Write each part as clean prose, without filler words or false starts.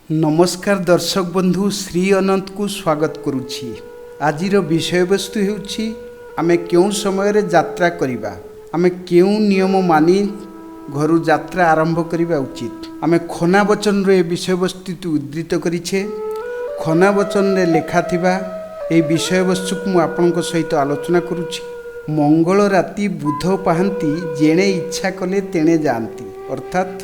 ନମସ୍କାର ଦର୍ଶକ ବନ୍ଧୁ, ଶ୍ରୀ ଅନନ୍ତକୁ ସ୍ୱାଗତ କରୁଛି। ଆଜିର ବିଷୟବସ୍ତୁ ହେଉଛି ଆମେ କେଉଁ ସମୟରେ ଯାତ୍ରା କରିବା, ଆମେ କେଉଁ ନିୟମ ମାନି ଘରୁ ଯାତ୍ରା ଆରମ୍ଭ କରିବା ଉଚିତ। ଆମେ ଖନା ବଚନରୁ ଏ ବିଷୟବସ୍ତୁଟି ଉଦ୍ଧୃତ କରିଛେ। ଖନା ବଚନରେ ଲେଖା ଥିବା ଏହି ବିଷୟବସ୍ତୁକୁ ମୁଁ ଆପଣଙ୍କ ସହିତ ଆଲୋଚନା କରୁଛି। ମଙ୍ଗଳ ରାତି ବୁଧ ପାହାନ୍ତି, ଯେଣେ ଇଚ୍ଛା କଲେ ତେଣେ ଯାଆନ୍ତି। ଅର୍ଥାତ୍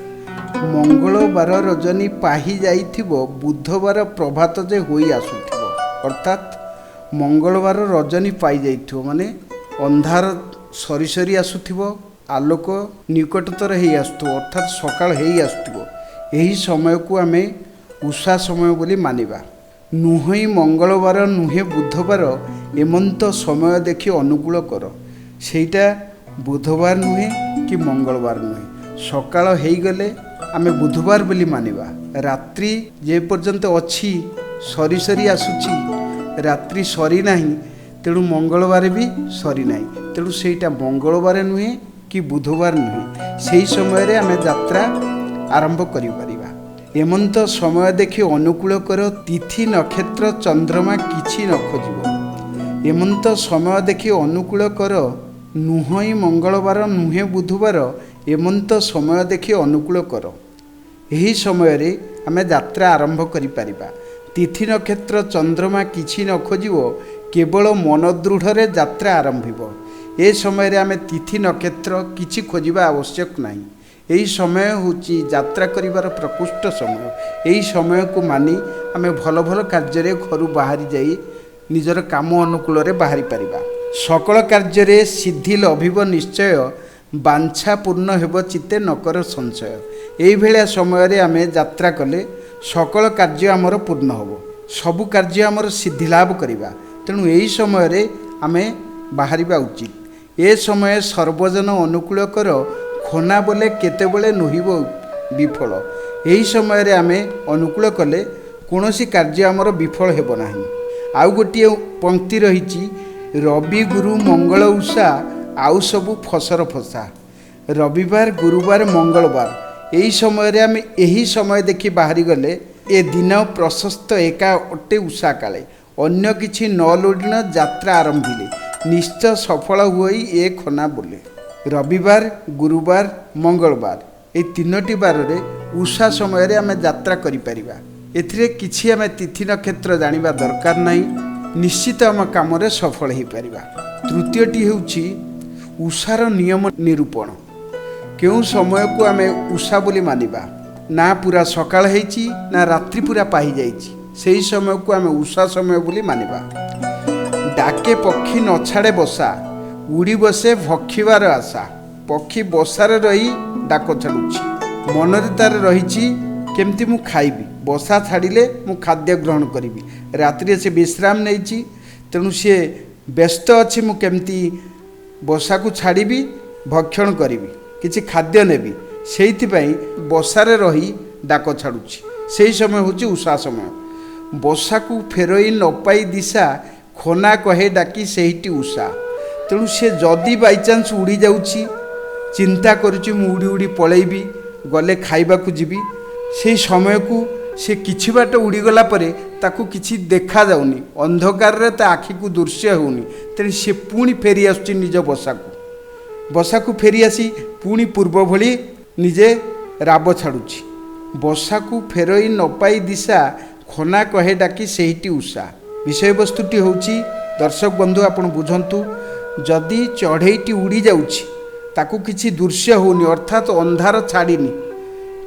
ମଙ୍ଗଳବାର ରଜନୀ ପାହି ଯାଇଥିବ, ବୁଧବାର ପ୍ରଭାତ ଯେ ହୋଇ ଆସୁଥିବ। ଅର୍ଥାତ୍ ମଙ୍ଗଳବାର ରଜନୀ ପାଇଯାଇଥିବ, ମାନେ ଅନ୍ଧାର ସରି ସରି ଆସୁଥିବ, ଆଲୋକ ନିକଟତର ହେଇ ଆସୁଥିବ, ଅର୍ଥାତ୍ ସକାଳ ହେଇ ଆସୁଥିବ। ଏହି ସମୟକୁ ଆମେ ଉଷା ସମୟ ବୋଲି ମାନିବା। ନୁହେଁ ମଙ୍ଗଳବାର ନୁହେଁ ବୁଧବାର, ଏମନ୍ତ ସମୟ ଦେଖି ଅନୁକୂଳ କର। ସେଇଟା ବୁଧବାର ନୁହେଁ କି ମଙ୍ଗଳବାର ନୁହେଁ, ସକାଳ ହେଇଗଲେ ଆମେ ବୁଧବାର ବୋଲି ମାନିବା। ରାତ୍ରି ଯେ ପର୍ଯ୍ୟନ୍ତ ଅଛି, ସରି ସରି ଆସୁଛି, ରାତ୍ରି ସରିନାହିଁ, ତେଣୁ ମଙ୍ଗଳବାର ବି ସରିନାହିଁ। ତେଣୁ ସେଇଟା ମଙ୍ଗଳବାର ନୁହେଁ କି ବୁଧବାର ନୁହେଁ, ସେହି ସମୟରେ ଆମେ ଯାତ୍ରା ଆରମ୍ଭ କରିପାରିବା। ଏମନ୍ତ ସମୟ ଦେଖି ଅନୁକୂଳ କର, ତିଥି ନକ୍ଷତ୍ର ଚନ୍ଦ୍ରମା କିଛି ନ ଖୋଜିବ। ଏମନ୍ତ ସମୟ ଦେଖି ଅନୁକୂଳ କର, ନୁହଁଇ ମଙ୍ଗଳବାର ନୁହେଁ ବୁଧବାର, ଏମନ୍ତ ସମୟ ଦେଖି ଅନୁକୂଳ କର। ଏହି ସମୟରେ ଆମେ ଯାତ୍ରା ଆରମ୍ଭ କରିପାରିବା। ତିଥି ନକ୍ଷତ୍ର ଚନ୍ଦ୍ରମା କିଛି ନ ଖୋଜିବ, କେବଳ ମନଦୃଢ଼ରେ ଯାତ୍ରା ଆରମ୍ଭିବ। ଏ ସମୟରେ ଆମେ ତିଥି ନକ୍ଷତ୍ର କିଛି ଖୋଜିବା ଆବଶ୍ୟକ ନାହିଁ। ଏହି ସମୟ ହେଉଛି ଯାତ୍ରା କରିବାର ପ୍ରକୃଷ୍ଟ ସମୟ। ଏହି ସମୟକୁ ମାନି ଆମେ ଭଲ ଭଲ କାର୍ଯ୍ୟରେ ଘରୁ ବାହାରି ଯାଇ ନିଜର କାମ ଅନୁକୂଳରେ ବାହାରି ପାରିବା। ସକଳ କାର୍ଯ୍ୟରେ ସିଦ୍ଧି ଲଭିବ ନିଶ୍ଚୟ, ବାଞ୍ଛା ପୂର୍ଣ୍ଣ ହେବ ଚିତ୍ତେ ନକର ସଂଶୟ। ଏଇଭଳିଆ ସମୟରେ ଆମେ ଯାତ୍ରା କଲେ ସକଳ କାର୍ଯ୍ୟ ଆମର ପୂର୍ଣ୍ଣ ହେବ, ସବୁ କାର୍ଯ୍ୟ ଆମର ସିଦ୍ଧି ଲାଭ କରିବା। ତେଣୁ ଏହି ସମୟରେ ଆମେ ବାହାରିବା ଉଚିତ। ଏ ସମୟ ସର୍ବଜନ ଅନୁକୂଳ କର, ଖନା ବୋଲେ କେତେବେଳେ ନୋହିବ ବିଫଳ। ଏହି ସମୟରେ ଆମେ ଅନୁକୂଳ କଲେ କୌଣସି କାର୍ଯ୍ୟ ଆମର ବିଫଳ ହେବ ନାହିଁ। ଆଉ ଗୋଟିଏ ପଙ୍କ୍ତି ରହିଛି, ରବି ଗୁରୁ ମଙ୍ଗଳ ଉଷା, ଆଉ ସବୁ ଫସର ଫସା। ରବିବାର, ଗୁରୁବାର, ମଙ୍ଗଳବାର ଏହି ସମୟରେ ଆମେ ଏହି ସମୟ ଦେଖି ବାହାରିଗଲେ ଏ ଦିନ ପ୍ରଶସ୍ତ ଏକା ଅଟେ ଉଷା କାଳେ, ଅନ୍ୟ କିଛି ନ ଲୋଡ଼ିଣ ଯାତ୍ରା ଆରମ୍ଭିଲେ ନିଶ୍ଚୟ ସଫଳ ହୁଅଇ ଏ ଖନା ବୋଲେ। ରବିବାର, ଗୁରୁବାର, ମଙ୍ଗଳବାର ଏହି ତିନୋଟି ବାରରେ ଉଷା ସମୟରେ ଆମେ ଯାତ୍ରା କରିପାରିବା। ଏଥିରେ କିଛି ଆମେ ତିଥି ନକ୍ଷତ୍ର ଜାଣିବା ଦରକାର ନାହିଁ, ନିଶ୍ଚିତ ଆମ କାମରେ ସଫଳ ହୋଇପାରିବା। ତୃତୀୟଟି ହେଉଛି ଉଷାର ନିୟମ ନିରୂପଣ। କେଉଁ ସମୟକୁ ଆମେ ଉଷା ବୋଲି ମାନିବା? ନା ପୁରା ସକାଳ ହେଇଛି, ନା ରାତ୍ରି ପୁରା ପାହିଯାଇଛି, ସେହି ସମୟକୁ ଆମେ ଉଷା ସମୟ ବୋଲି ମାନିବା। ଡାକେ ପକ୍ଷୀ ନ ଛାଡ଼େ ବସା, ଉଡ଼ି ବସେ ଭକ୍ଷିବାର ଆଶା। ପକ୍ଷୀ ବସାରେ ରହି ଡାକ ଛାଡ଼ୁଛି, ମନରେ ତାର ରହିଛି କେମିତି ମୁଁ ଖାଇବି, ବସା ଛାଡ଼ିଲେ ମୁଁ ଖାଦ୍ୟ ଗ୍ରହଣ କରିବି। ରାତିରେ ସେ ବିଶ୍ରାମ ନେଇଛି, ତେଣୁ ସିଏ ବ୍ୟସ୍ତ ଅଛି, ମୁଁ କେମିତି ବସାକୁ ଛାଡ଼ିବି, ଭକ୍ଷଣ କରିବି, କିଛି ଖାଦ୍ୟ ନେବି, ସେଇଥିପାଇଁ ବସାରେ ରହି ଡାକ ଛାଡ଼ୁଛି। ସେହି ସମୟ ହେଉଛି ଉଷା ସମୟ। ବସାକୁ ଫେରଇ ନ ପାଇ ଦିଶା, ଖନା କହେ ଡାକି ସେଇଟି ଉଷା। ତେଣୁ ସେ ଯଦି ବାଇଚାନ୍ସ ଉଡ଼ି ଯାଉଛି, ଚିନ୍ତା କରୁଛି ମୁଁ ଉଡ଼ି ଉଡ଼ି ପଳେଇବି, ଗଲେ ଖାଇବାକୁ ଯିବି, ସେଇ ସମୟକୁ ସେ କିଛି ବାଟ ଉଡ଼ିଗଲା ପରେ ତାକୁ କିଛି ଦେଖାଯାଉନି, ଅନ୍ଧକାରରେ ତା ଆଖିକୁ ଦୃଶ୍ୟ ହେଉନି, ତେଣୁ ସେ ପୁଣି ଫେରି ଆସୁଛି ନିଜ ବସାକୁ। ବସାକୁ ଫେରି ଆସି ପୁଣି ପୂର୍ବ ଭଳି ନିଜେ ରାବ ଛାଡ଼ୁଛି। ବସାକୁ ଫେରଇ ନ ପାଇ ଦିଶା, ଖନା କହେ ଡାକି ସେଇଟି ଉଷା। ବିଷୟବସ୍ତୁଟି ହେଉଛି ଦର୍ଶକ ବନ୍ଧୁ ଆପଣ ବୁଝନ୍ତୁ, ଯଦି ଚଢ଼େଇଟି ଉଡ଼ି ଯାଉଛି, ତାକୁ କିଛି ଦୃଶ୍ୟ ହେଉନି, ଅର୍ଥାତ୍ ଅନ୍ଧାର ଛାଡ଼ିନି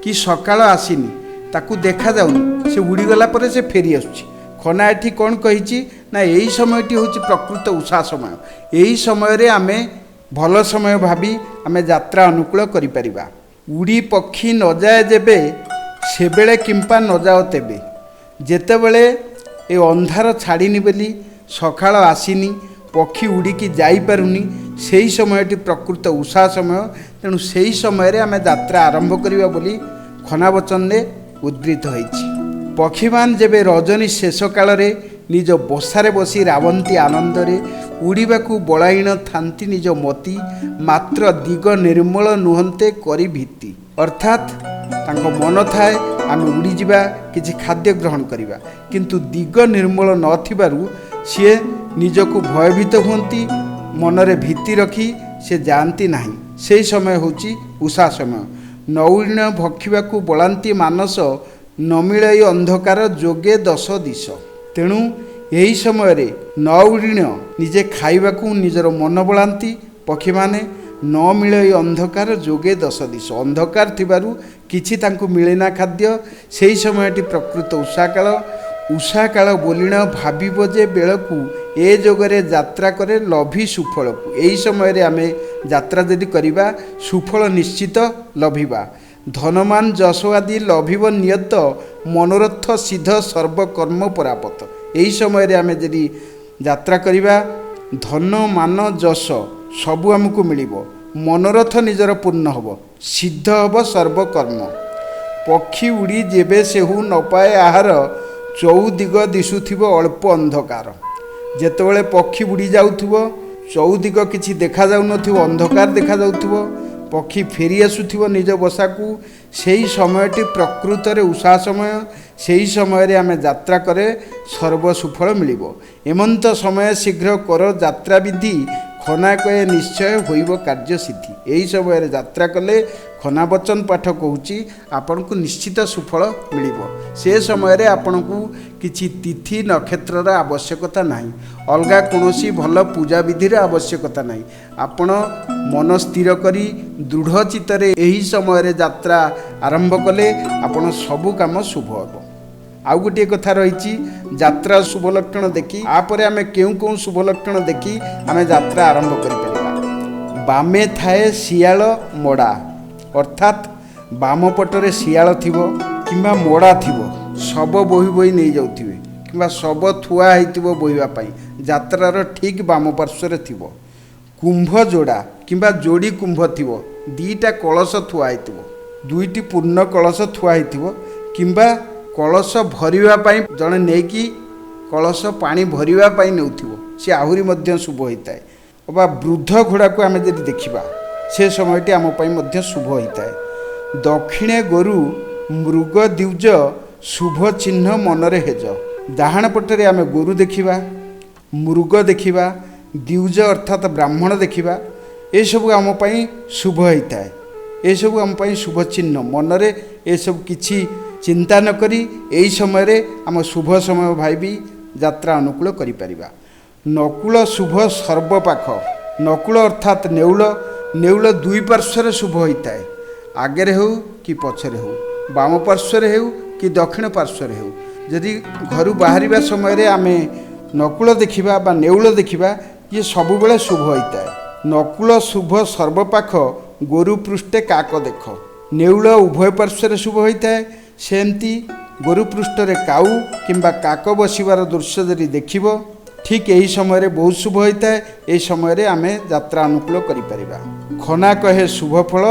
କି ସକାଳ ଆସିନି, ତାକୁ ଦେଖାଯାଉନି, ସେ ଉଡ଼ିଗଲା ପରେ ସେ ଫେରି ଆସୁଛି। ଖନା ଏଠି କ'ଣ କହିଛି ନା ଏହି ସମୟଟି ହେଉଛି ପ୍ରକୃତ ଉଷା ସମୟ। ଏହି ସମୟରେ ଆମେ ଭଲ ସମୟ ଭାବି ଆମେ ଯାତ୍ରା ଅନୁକୂଳ କରିପାରିବା। ଉଡ଼ି ପକ୍ଷୀ ନଯାଏ ଯେବେ, ସେବେଳେ କିମ୍ବା ନଯାଅ ତେବେ। ଯେତେବେଳେ ଏ ଅନ୍ଧାର ଛାଡ଼ିନି ବୋଲି ସକାଳ ଆସିନି, ପକ୍ଷୀ ଉଡ଼ିକି ଯାଇପାରୁନି, ସେହି ସମୟଟି ପ୍ରକୃତ ଉଷା ସମୟ। ତେଣୁ ସେହି ସମୟରେ ଆମେ ଯାତ୍ରା ଆରମ୍ଭ କରିବା ବୋଲି ଖନାବଚନରେ ଉଦ୍ଧୃତ ହୋଇଛି। ପକ୍ଷୀମାନ ଯେବେ ରଜନୀ ଶେଷ କାଳରେ ନିଜ ବସାରେ ବସି ରାବନ୍ତି ଆନନ୍ଦରେ, ଉଡ଼ିବାକୁ ବଳାଇଣ ଥାନ୍ତି ନିଜ ମତି, ମାତ୍ର ଦିଗ ନିର୍ମଳ ନୁହନ୍ତେ କରି ଭିତ୍ତି। ଅର୍ଥାତ୍ ତାଙ୍କ ମନ ଥାଏ ଆମେ ଉଡ଼ିଯିବା, କିଛି ଖାଦ୍ୟ ଗ୍ରହଣ କରିବା। କିନ୍ତୁ ଦିଗ ନିର୍ମଳ ନଥିବାରୁ ସିଏ ନିଜକୁ ଭୟଭୀତ ହୁଅନ୍ତି, ମନରେ ଭୀତି ରଖି ସେ ଯାଆନ୍ତି ନାହିଁ। ସେହି ସମୟ ହେଉଛି ଉଷା ସମୟ। ନଉଳିଣ ଭକ୍ଷିବାକୁ ବଳାନ୍ତି ମାନସ, ନ ମିଳଇ ଅନ୍ଧକାର ଯୋଗେ ଦଶ ଦିଶ। ତେଣୁ ଏହି ସମୟରେ ନଉଳିଣ ନିଜେ ଖାଇବାକୁ ନିଜର ମନ ବଳାନ୍ତି ପକ୍ଷୀମାନେ। ନ ମିଳଇ ଅନ୍ଧକାର ଯୋଗେ ଦଶ ଦିଶ, ଅନ୍ଧକାର ଥିବାରୁ କିଛି ତାଙ୍କୁ ମିଳେନା ଖାଦ୍ୟ। ସେହି ସମୟଟି ପ୍ରକୃତ ଉଷାକାଳ। ଉଷାକାଳ ବୋଲିଣ ଭାବିବ ଯେ ବେଳକୁ, ଏ ଯୋଗରେ ଯାତ୍ରା କରେ ଲଭି ସୁଫଳକୁ। ଏହି ସମୟରେ ଆମେ ଯାତ୍ରା ଯଦି କରିବା, ସୁଫଳ ନିଶ୍ଚିତ ଲଭିବା। ଧନମାନ ଯଶ ଆଦି ଲଭିବ ନିୟତ, ମନୋରଥ ସିଦ୍ଧ ସର୍ବକର୍ମ ପରାପତ। ଏହି ସମୟରେ ଆମେ ଯଦି ଯାତ୍ରା କରିବା, ଧନ ମାନ ଯଶ ସବୁ ଆମକୁ ମିଳିବ, ମନୋରଥ ନିଜର ପୂର୍ଣ୍ଣ ହେବ, ସିଦ୍ଧ ହେବ ସର୍ବକର୍ମ। ପକ୍ଷୀ ଉଡ଼ି ଯେବେ ସେହୁ ନ ପାଏ ଆହାର, ଚଉଦିଗ ଦିଶୁଥିବ ଅଳ୍ପ ଅନ୍ଧକାର। ଯେତେବେଳେ ପକ୍ଷୀ ବୁଡ଼ି ଯାଉଥିବ, ଚଉଦିଗ କିଛି ଦେଖାଯାଉନଥିବ, ଅନ୍ଧକାର ଦେଖାଯାଉଥିବ, ପକ୍ଷୀ ଫେରି ଆସୁଥିବ ନିଜ ବସାକୁ, ସେହି ସମୟଟି ପ୍ରକୃତରେ ଉଷା ସମୟ। ସେହି ସମୟରେ ଆମେ ଯାତ୍ରା କରେ ସର୍ବସୁଫଳ ମିଳିବ। ଏମନ୍ତ ସମୟ ଶୀଘ୍ର କର ଯାତ୍ରା ବିଧି, ଖନା କହେ ନିଶ୍ଚୟ ହୋଇବ କାର୍ଯ୍ୟ ସିଦ୍ଧି। ଏହି ସମୟରେ ଯାତ୍ରା କଲେ ଖନା ବଚନ ପାଠ କହୁଛି ଆପଣଙ୍କୁ ନିଶ୍ଚିତ ସୁଫଳ ମିଳିବ। ସେ ସମୟରେ ଆପଣଙ୍କୁ କିଛି ତିଥି ନକ୍ଷତ୍ରର ଆବଶ୍ୟକତା ନାହିଁ, ଅଲଗା କୌଣସି ଭଲ ପୂଜାବିଧିର ଆବଶ୍ୟକତା ନାହିଁ। ଆପଣ ମନ ସ୍ଥିର କରି ଦୃଢ଼ ଚିତ୍ତରେ ଏହି ସମୟରେ ଯାତ୍ରା ଆରମ୍ଭ କଲେ ଆପଣ ସବୁ କାମ ଶୁଭ ହେବ। ଆଉ ଗୋଟିଏ କଥା ରହିଛି, ଯାତ୍ରା ଶୁଭ ଲକ୍ଷଣ ଦେଖି ତାପରେ ଆମେ କେଉଁ କେଉଁ ଶୁଭ ଲକ୍ଷଣ ଦେଖି ଆମେ ଯାତ୍ରା ଆରମ୍ଭ କରିପାରିବା। ବାମେ ଥାଏ ଶିଆଳ ମଡ଼ା, ଅର୍ଥାତ୍ ବାମ ପଟରେ ଶିଆଳ ଥିବ କିମ୍ବା ମଡ଼ା ଥିବ, ଶବ ବୋହି ବୋହି ନେଇଯାଉଥିବେ କିମ୍ବା ଶବ ଥୁଆ ହେଇଥିବ ବୋହିବା ପାଇଁ, ଯାତ୍ରାର ଠିକ୍ ବାମ ପାର୍ଶ୍ୱରେ ଥିବ। କୁମ୍ଭ ଯୋଡ଼ା କିମ୍ବା ଯୋଡ଼ି କୁମ୍ଭ ଥିବ, ଦୁଇଟା କଳସ ଥୁଆ ହେଇଥିବ, ଦୁଇଟି ପୂର୍ଣ୍ଣ କଳସ ଥୁଆ ହେଇଥିବ, କିମ୍ବା କଳସ ଭରିବା ପାଇଁ ଜଣେ ନେଇକି କଳସ ପାଣି ଭରିବା ପାଇଁ ନେଉଥିବ, ସେ ଆହୁରି ମଧ୍ୟ ଶୁଭ ହୋଇଥାଏ। ଅବା ବୃଦ୍ଧ ଘୋଡ଼ାକୁ ଆମେ ଯଦି ଦେଖିବା, ସେ ସମୟଟି ଆମ ପାଇଁ ମଧ୍ୟ ଶୁଭ ହୋଇଥାଏ। ଦକ୍ଷିଣେ ଗୋରୁ ମୃଗ ଦ୍ୱିଜ ଶୁଭ ଚିହ୍ନ ମନରେ ହେଜ। ଡାହାଣ ପଟରେ ଆମେ ଗୋରୁ ଦେଖିବା, ମୃଗ ଦେଖିବା, ଦ୍ୱିଜ ଅର୍ଥାତ୍ ବ୍ରାହ୍ମଣ ଦେଖିବା, ଏସବୁ ଆମ ପାଇଁ ଶୁଭ ହୋଇଥାଏ। ଏସବୁ ଆମ ପାଇଁ ଶୁଭ ଚିହ୍ନ। ମନରେ ଏସବୁ କିଛି ଚିନ୍ତା ନ କରି ଏହି ସମୟରେ ଆମ ଶୁଭ ସମୟ ଭାବି ଯାତ୍ରା ଅନୁକୂଳ କରିପାରିବା। ନକୁଳ ଶୁଭ ସର୍ବପାଖ। ନକୁଳ ଅର୍ଥାତ୍ ନେଉଳ। ନେଉଳ ଦୁଇ ପାର୍ଶ୍ୱରେ ଶୁଭ ହୋଇଥାଏ, ଆଗରେ ହେଉ କି ପଛରେ ହେଉ, ବାମ ପାର୍ଶ୍ୱରେ ହେଉ କି ଦକ୍ଷିଣ ପାର୍ଶ୍ୱରେ ହେଉ। ଯଦି ଘରୁ ବାହାରିବା ସମୟରେ ଆମେ ନକୁଳ ଦେଖିବା ବା ନେଉଳ ଦେଖିବା, ଇଏ ସବୁବେଳେ ଶୁଭ ହୋଇଥାଏ। ନକୁଳ ଶୁଭ ସର୍ବପାଖ, ଗୋରୁ ପୃଷ୍ଠେ କାକ ଦେଖ। ନେଉଳ ଉଭୟ ପାର୍ଶ୍ୱରେ ଶୁଭ ହୋଇଥାଏ। ସେମିତି ଗୋରୁ ପୃଷ୍ଠରେ କାଉ କିମ୍ବା କାକ ବସିବାର ଦୃଶ୍ୟ ଯଦି ଦେଖିବ, ଠିକ୍ ଏହି ସମୟରେ ବହୁତ ଶୁଭ ହୋଇଥାଏ। ଏହି ସମୟରେ ଆମେ ଯାତ୍ରା ଅନୁକୂଳ କରିପାରିବା। ଖନା କହେ ଶୁଭ ଫଳ,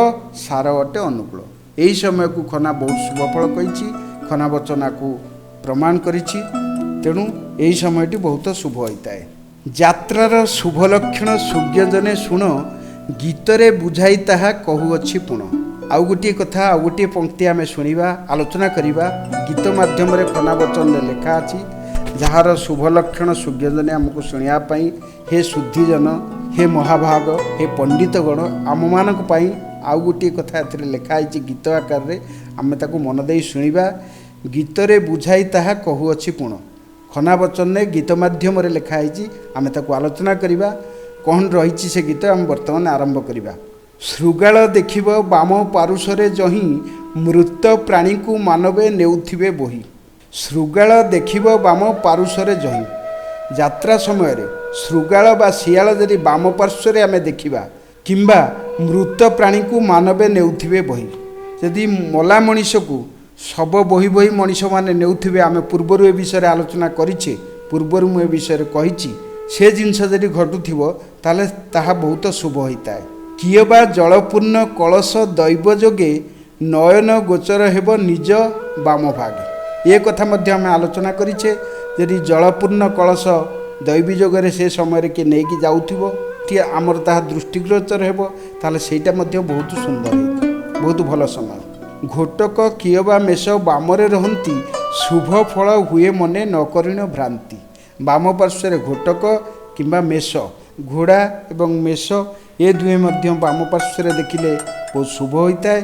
ସାର ଅଟେ ଅନୁକୂଳ। ଏହି ସମୟକୁ ଖନା ବହୁତ ଶୁଭ ଫଳ କହିଛି, ଖନା ବଚନାକୁ ପ୍ରମାଣ କରିଛି। ତେଣୁ ଏହି ସମୟଟି ବହୁତ ଶୁଭ ହୋଇଥାଏ। ଯାତ୍ରାର ଶୁଭ ଲକ୍ଷଣ ସୁଜ୍ଞଜନେ ଶୁଣ, ଗୀତରେ ବୁଝାଇ ତାହା କହୁଅଛି ପୁଣ। ଆଉ ଗୋଟିଏ କଥା, ଆଉ ଗୋଟିଏ ପଙ୍କ୍ତି ଆମେ ଶୁଣିବା, ଆଲୋଚନା କରିବା। ଗୀତ ମାଧ୍ୟମରେ ଖନା ବଚନରେ ଲେଖା ଅଛି, ଯାହାର ଶୁଭ ଲକ୍ଷଣ ସୁଜ୍ଞଜନେ ଆମକୁ ଶୁଣିବା ପାଇଁ। ହେ ଶୁଦ୍ଧିଜନ, ହେ ମହାଭାଗ, ହେ ପଣ୍ଡିତଗଣ, ଆମମାନଙ୍କ ପାଇଁ ଆଉ ଗୋଟିଏ କଥା ଏଥିରେ ଲେଖା ହେଇଛି ଗୀତ ଆକାରରେ, ଆମେ ତାକୁ ମନ ଦେଇ ଶୁଣିବା। ଗୀତରେ ବୁଝାଇ ତାହା କହୁଅଛି ପୁଣ। ଖନା ବଚନରେ ଗୀତ ମାଧ୍ୟମରେ ଲେଖା ହେଇଛି, ଆମେ ତାକୁ ଆଲୋଚନା କରିବା। କ'ଣ ରହିଛି ସେ ଗୀତ ଆମେ ବର୍ତ୍ତମାନ ଆରମ୍ଭ କରିବା। ଶୃଗାଳ ଦେଖିବ ବାମ ପାରୁଷରେ ଯହିଁ, ମୃତ ପ୍ରାଣୀକୁ ମାନବେ ନେଉଥିବେ ବୋହି। ଶୃଗାଳ ଦେଖିବ ବାମ ପାରୁଷରେ ଯହିଁ। ଯାତ୍ରା ସମୟରେ ଶୃଗାଳ ବା ଶିଆଳ ଯଦି ବାମ ପାର୍ଶ୍ୱରେ ଆମେ ଦେଖିବା, କିମ୍ବା ମୃତ ପ୍ରାଣୀକୁ ମାନବେ ନେଉଥିବେ ବହି। ଯଦି ମଲା ମଣିଷକୁ ଶବ ବୋହି ବୋହି ମଣିଷମାନେ ନେଉଥିବେ, ଆମେ ପୂର୍ବରୁ ଏ ବିଷୟରେ ଆଲୋଚନା କରିଛେ, ପୂର୍ବରୁ ମୁଁ ଏ ବିଷୟରେ କହିଛି। ସେ ଜିନିଷ ଯଦି ଘଟୁଥିବ ତାହେଲେ ତାହା ବହୁତ ଶୁଭ ହୋଇଥାଏ। କିଏ ବା ଜଳପୂର୍ଣ୍ଣ କଳସ ଦୈବ ଯୋଗେ ନୟନ ଗୋଚର ହେବ ନିଜ ବାମ ଭାଗେ। ଏ କଥା ମଧ୍ୟ ଆମେ ଆଲୋଚନା କରିଛେ। ଯଦି ଜଳପୂର୍ଣ୍ଣ କଳସ ଦୈବୀ ଯୋଗରେ ସେ ସମୟରେ କିଏ ନେଇକି ଯାଉଥିବ, କିଏ ଆମର ତାହା ଦୃଷ୍ଟିଗୋଚର ହେବ, ତାହେଲେ ସେଇଟା ମଧ୍ୟ ବହୁତ ସୁନ୍ଦର ହେଇଥାଏ, ବହୁତ ଭଲ ସମୟ। ଘୋଟକ କିଅବା ମେଷ ବାମରେ ରହନ୍ତି, ଶୁଭ ଫଳ ହୁଏ ମନେ ନ କରିଣ ଭ୍ରାନ୍ତି। ବାମ ପାର୍ଶ୍ୱରେ ଘୋଟକ କିମ୍ବା ମେଷ, ଘୋଡ଼ା ଏବଂ ମେଷ ଏ ଦୁହେଁ ମଧ୍ୟ ବାମ ପାର୍ଶ୍ୱରେ ଦେଖିଲେ ବହୁତ ଶୁଭ ହୋଇଥାଏ।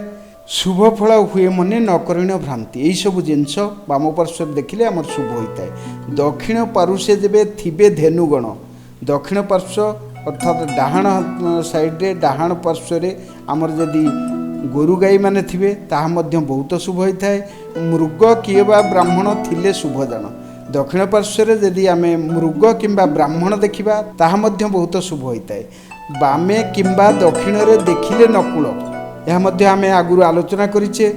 ଶୁଭ ଫଳ ହୁଏ ମନେ ନ କରିଣ ଭ୍ରାନ୍ତି। ଏଇସବୁ ଜିନିଷ ବାମ ପାର୍ଶ୍ୱରେ ଦେଖିଲେ ଆମର ଶୁଭ ହୋଇଥାଏ। ଦକ୍ଷିଣ ପାରୁସେ ଯେବେ ଥିବେ ଧେନୁଗଣ, ଦକ୍ଷିଣ ପାର୍ଶ୍ୱ ଅର୍ଥାତ୍ ଡାହାଣ ସାଇଡ଼ରେ, ଡାହାଣ ପାର୍ଶ୍ୱରେ ଆମର ଯଦି ଗୋରୁ ଗାଈମାନେ ଥିବେ ତାହା ମଧ୍ୟ ବହୁତ ଶୁଭ ହୋଇଥାଏ। ମୃଗ କିଏ ବା ବ୍ରାହ୍ମଣ ଥିଲେ ଶୁଭ ଜାଣ। ଦକ୍ଷିଣ ପାର୍ଶ୍ୱରେ ଯଦି ଆମେ ମୃଗ କିମ୍ବା ବ୍ରାହ୍ମଣ ଦେଖିବା ତାହା ମଧ୍ୟ ବହୁତ ଶୁଭ ହୋଇଥାଏ। ବାମେ କିମ୍ବା ଦକ୍ଷିଣରେ ଦେଖିଲେ ନକୁଳ, ଏହା ମଧ୍ୟ ଆମେ ଆଗରୁ ଆଲୋଚନା କରିଛେ।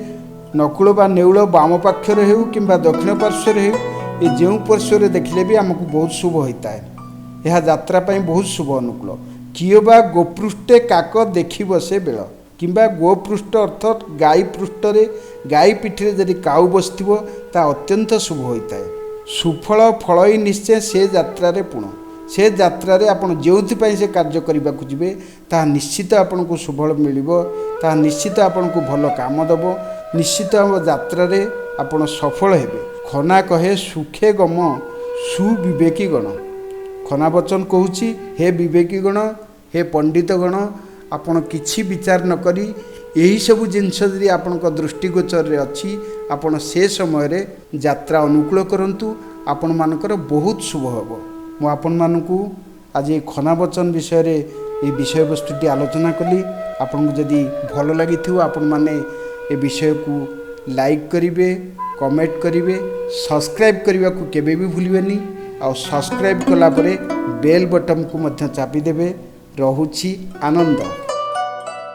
ନକୁଳ ବା ନେଉଳ ବାମ ପାକ୍ଷରେ ହେଉ କିମ୍ବା ଦକ୍ଷିଣ ପାର୍ଶ୍ୱରେ ହେଉ, ଏ ଯେଉଁ ପାର୍ଶ୍ୱରେ ଦେଖିଲେ ବି ଆମକୁ ବହୁତ ଶୁଭ ହୋଇଥାଏ। ଏହା ଯାତ୍ରା ପାଇଁ ବହୁତ ଶୁଭ ଅନୁକୂଳ। କିଏ ବା ଗୋପୃଷ୍ଠେ କାକ ଦେଖିବ ସେ ବେଳ, କିମ୍ବା ଗୋପୃଷ୍ଠ ଅର୍ଥାତ୍ ଗାଈ ପୃଷ୍ଠରେ, ଗାଈ ପିଠିରେ ଯଦି କାଉ ବସିଥିବ ତାହା ଅତ୍ୟନ୍ତ ଶୁଭ ହୋଇଥାଏ। ସୁଫଳ ଫଳଇ ନିଶ୍ଚୟ ସେ ଯାତ୍ରାରେ ପୁଣ। ସେ ଯାତ୍ରାରେ ଆପଣ ଯେଉଁଥିପାଇଁ ସେ କାର୍ଯ୍ୟ କରିବାକୁ ଯିବେ ତାହା ନିଶ୍ଚିତ ଆପଣଙ୍କୁ ସୁଫଳ ମିଳିବ, ତାହା ନିଶ୍ଚିତ ଆପଣଙ୍କୁ ଭଲ କାମ ଦେବ, ନିଶ୍ଚିତ ଆମ ଯାତ୍ରାରେ ଆପଣ ସଫଳ ହେବେ। ଖନା କହେ ସୁଖେ ଗମ ସୁବିବେକୀ ଗଣ। ଖନା ବଚନ କହୁଛି, ହେ ବିବେକୀ ଗଣ, ହେ ପଣ୍ଡିତ ଗଣ, ଆପଣ କିଛି ବିଚାର ନ କରି ଏହିସବୁ ଜିନିଷ ଯଦି ଆପଣଙ୍କ ଦୃଷ୍ଟିଗୋଚରରେ ଅଛି, ଆପଣ ସେ ସମୟରେ ଯାତ୍ରା ଅନୁକୂଳ କରନ୍ତୁ, ଆପଣମାନଙ୍କର ବହୁତ ଶୁଭ ହେବ। ମୁଁ ଆପଣମାନଙ୍କୁ ଆଜି ଏ ଖନା ବଚନ ବିଷୟରେ ଏ ବିଷୟବସ୍ତୁଟି ଆଲୋଚନା କଲି। ଆପଣଙ୍କୁ ଯଦି ଭଲ ଲାଗିଥିବ ଆପଣମାନେ ଏ ବିଷୟକୁ ଲାଇକ୍ କରିବେ, କମେଣ୍ଟ କରିବେ, ସବସ୍କ୍ରାଇବ୍ କରିବାକୁ କେବେ ବି ଭୁଲିବେନି। ଆଉ ସବସ୍କ୍ରାଇବ୍ କଲା ପରେ ବେଲ୍ ବଟନ୍କୁ ମଧ୍ୟ ଚାପିଦେବେ। ରହୁଛି, ଆନନ୍ଦ।